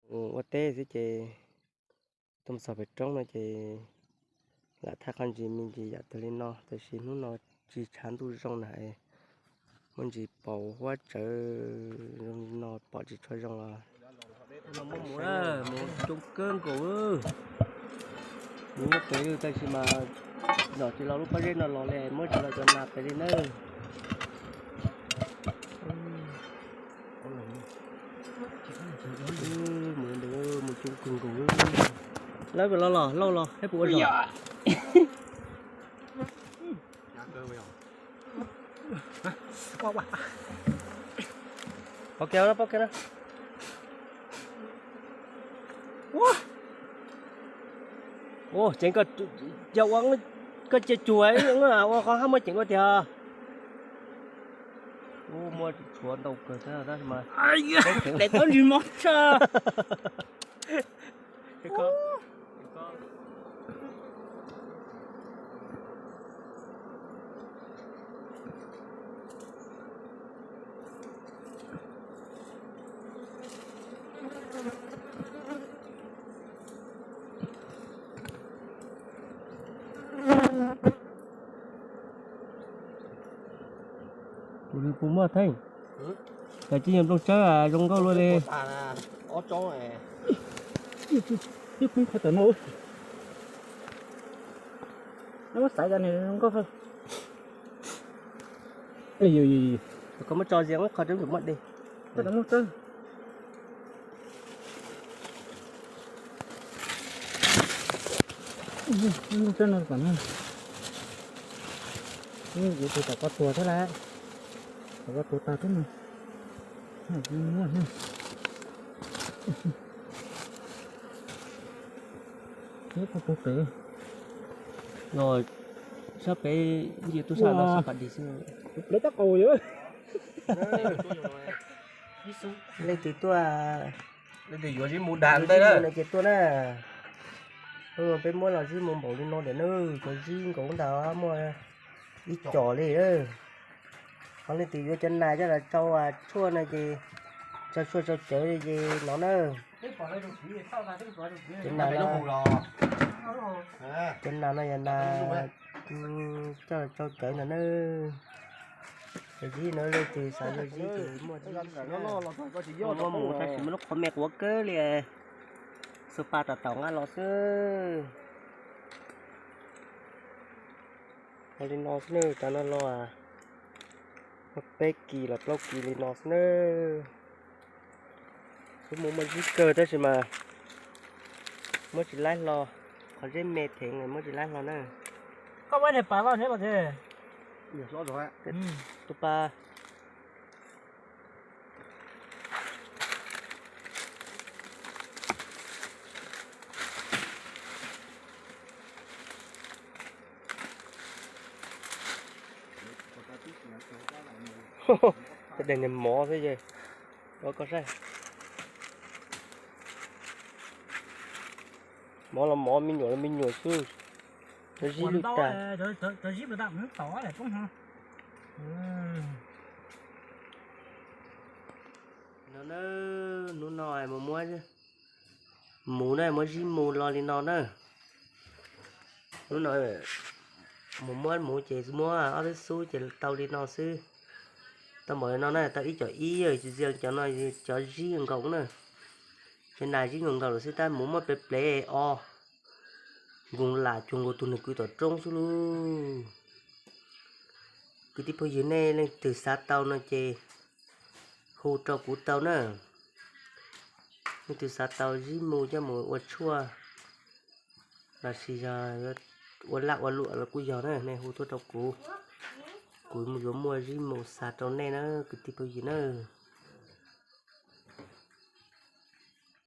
ua teb xwb ces tuaj txog pem roob no ces lam thaij qhov ntsis me ntsis yam tag li no, tab sis hnub no tsis tshav ntuj zoo na, muaj ntsis paus huab tsawv zoo li no pom tsis tshua zoo los. Mus coob kawg nkaus, mus nyob pem tab sis mas zom tsis los lub pob zeb no los li, muab tsis los cov nas pem li nawb. Mus ntawd mus coob kawg nkaus. Lawv los los lauj los thiab puas ua zog. Pov kiag na, pov kiag na. Ua, ceev koj, yog ua koj cia cuag ua qhov hab muab ceev koj tiag. Ua muaj tshuav ntau kawg thiab tab sis mas daim tawv ntsig mog tshaj. Kuv li puas muaj theej, koj cia nplooj tsawb zoo nkauj luaj li. Ib pheej qhov tawm no, muab xaiv cov zoo nkauj. Koj muab tso zias qhov tseeb tsum muaj dej. Kuv tus tom ko tuag thiab lawm, tom ko tuag tag thiab no. Sab pem ntsia tub sab no xav pas dig xwb. Plev tab qaus yog. Leej twg tuaj, leej twg yuav zib mu dag ntej na ces tuaj na. Peb muab los zib mu npaum li no lawm na, cov zib nkaus ntawd muaj ib com li. Ho leej twg yuav cov nas coj los tsau tshuaj no ces tsau tshuaj tsau cawv ces no na. Cov nas no, cov nas no yog nas coj los tsau cawv ntag na. Cov zib no leej twg xav yuav zib ces muaj zib. Muaj mus tab sis muaj lub qhov me quav kawg li, xuas pas tom taum nqa los xwb. Ua li no xwb nawb, cov no los muaj peb kis los plaub kis li no xwb nawb. Lub mus muaj zib kawg tab sis mas muab tsis laib hlo, qhov zeb me theev muab tsis laib hlo na. Koj muab niag pas loj thiab los tsis? Tus pas. Tej daim niag mov xwb ces, koj saib. Mov los mov, me nyuam los me nyuam xwb. Cov zib lwj tag. No na, hnub no mus muab mus na, muab zib mu los li no na. Hnub no mus muab mus ces muab ob peb xub ces tau li no xwb. Tau npaum li no na, tau ib com ib, tsis txiv cov no, cov zib nkaus na. Cov nas zib nkaus nkaus lawm xwb tab mus muab plev plev os. Nkoos lam cuag nkaus tus neeg kwv tom roob xwb lauj. Kwv tij phooj ywg, nej leej twg xav tau no ces hu rau kuv tau na. Leej twg xav tau zib mu coj mus ua tshuaj los sis yog ua laj ua luam los kuj yog na, nej hu tuaj rau kuv. Kuv yuav muaj zib mu xa rau nej na kwv tij phooj ywg na.